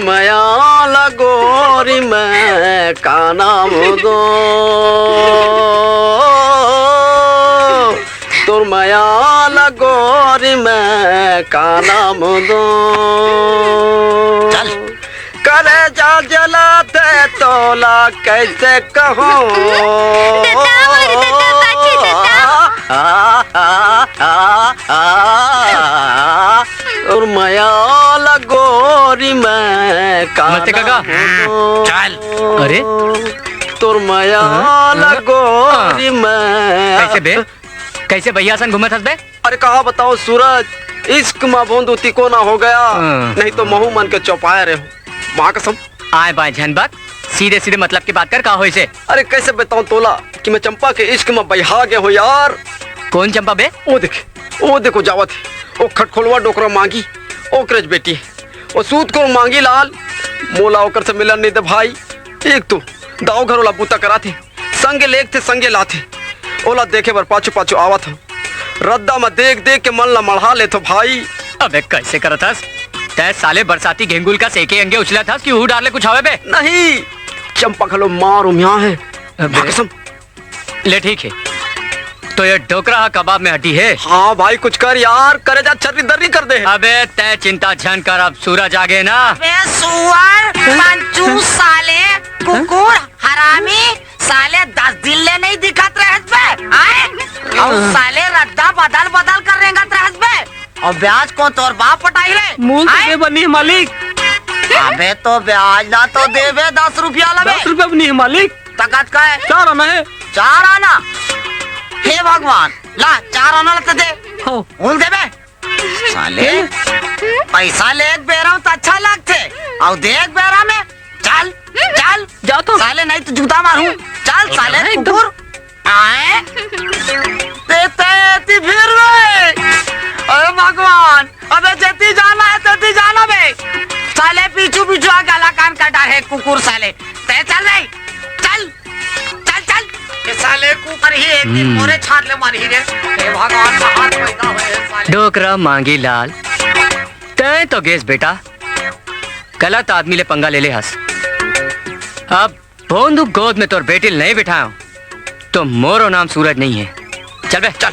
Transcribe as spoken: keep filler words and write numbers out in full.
मया लगोरी मैं का नाम दो, तोर मया लगोरी मैं का नाम दो। चल। कलेजा जलाथे तोला कैसे कहूँ। ददा, मोर ददा, बाची ददा। आ, आ, आ, आ, आ, तोर मया लगोरी मैं का नमस्ते काका। नाम दो। चल। अरे? तोर मया हाँ? लगोरी मैं। कैसे बे? कैसे भैया सन घूमत हस बे? अरे कहा बताओ सूरज, इश्क मा भोंदू तिकोना हो गया, हाँ। नहीं तो महू मन के चौपाए रहे हो। माँ कसम। आए बाय झन बक, सीधे सीधे मतलब की बात कर, का होइसे? अरे कैसे बताऊं तोला कि मैं चंपा के इश्क मा बहिया गए हो यार। कौन चंपा बे? ओ देख, ओ देखो जावत है, ओ खटखोलवा डोकरा मांगी, ओकरेज बेटी है। ओ सूद को मांगी लाल, मोला ओकर से मिलन नहीं दे भाई। एक तो दाव घर वाला बूता कराथे, संगे लेगथे, संगे लाथे। ओला देखे बर पाछू पाछू आवत हंव। रद्दा म देख देख के मन ला मढ़ा लेथो भाई। अबे कैसे करत हस? तै साले बरसाती घेंगुल कस एके अंगे उछलत हस कि उहू डार ले कुछ हवे बे? नहीं, चंपा घलो मार उमिया हे। अबे। माँ कसम। ले ठीक हे, तो ये डोकरा हा कबाब में हड्डी हे। हाँ भाई, कुछ कर यार, करेजा छर्री दर्री कर दे। अबे तै चिंता झन कर, अब सूरज आगे ना। बे सुअर, पंचू साले, कुकुर, हरामी, साले दस दिन ले नहीं दिखत रहत बे, आए? अउ साले रद्दा बदल बदल कर रेंगत रहत बे। अउ ब्याज को तोर बाप पटाही रे? मूल तो आए? दे बनी हे मालिक। अबे तो ब्याज ला तो देबे दस रुपया ला बे। दस रुपया बनी हे मालिक। तकत का है? चार आना हे। चार आना? हे भगवान, ला चार आना ला तो दे। हो। मूल देबे। साले, पैसा ले एक बेरा में तो अच्छा लगथे, अउ दे एक बेरा में, चल, चल। जा तो। साले, नहीं तो जूता मारूं। चल, साले, एकदम। कुकुर। आए? ते, ते, एती फिर बे। अरे भगवान, अबे जेती जाना है, तेती जाना बे। साले, पीछू, पीछू आ गला कान कटा है, कुकुर साले। ते चल रे, चल। चल, चल। ये साले कुकर ही एक दिन हम्म। मोरे छात ले मारही रे। हे भगवान, कहाँ से पैदा हुए हैं साले? डोकरा मांगी लाल, तैं तो गेस बेटा, गलत आदमी ले पंगा ले ले हस। अब भोंदू गोद में तोर बेटी ल नहीं बिठायो, तो मोरो नाम सूरज नहीं है। चल बे, चल।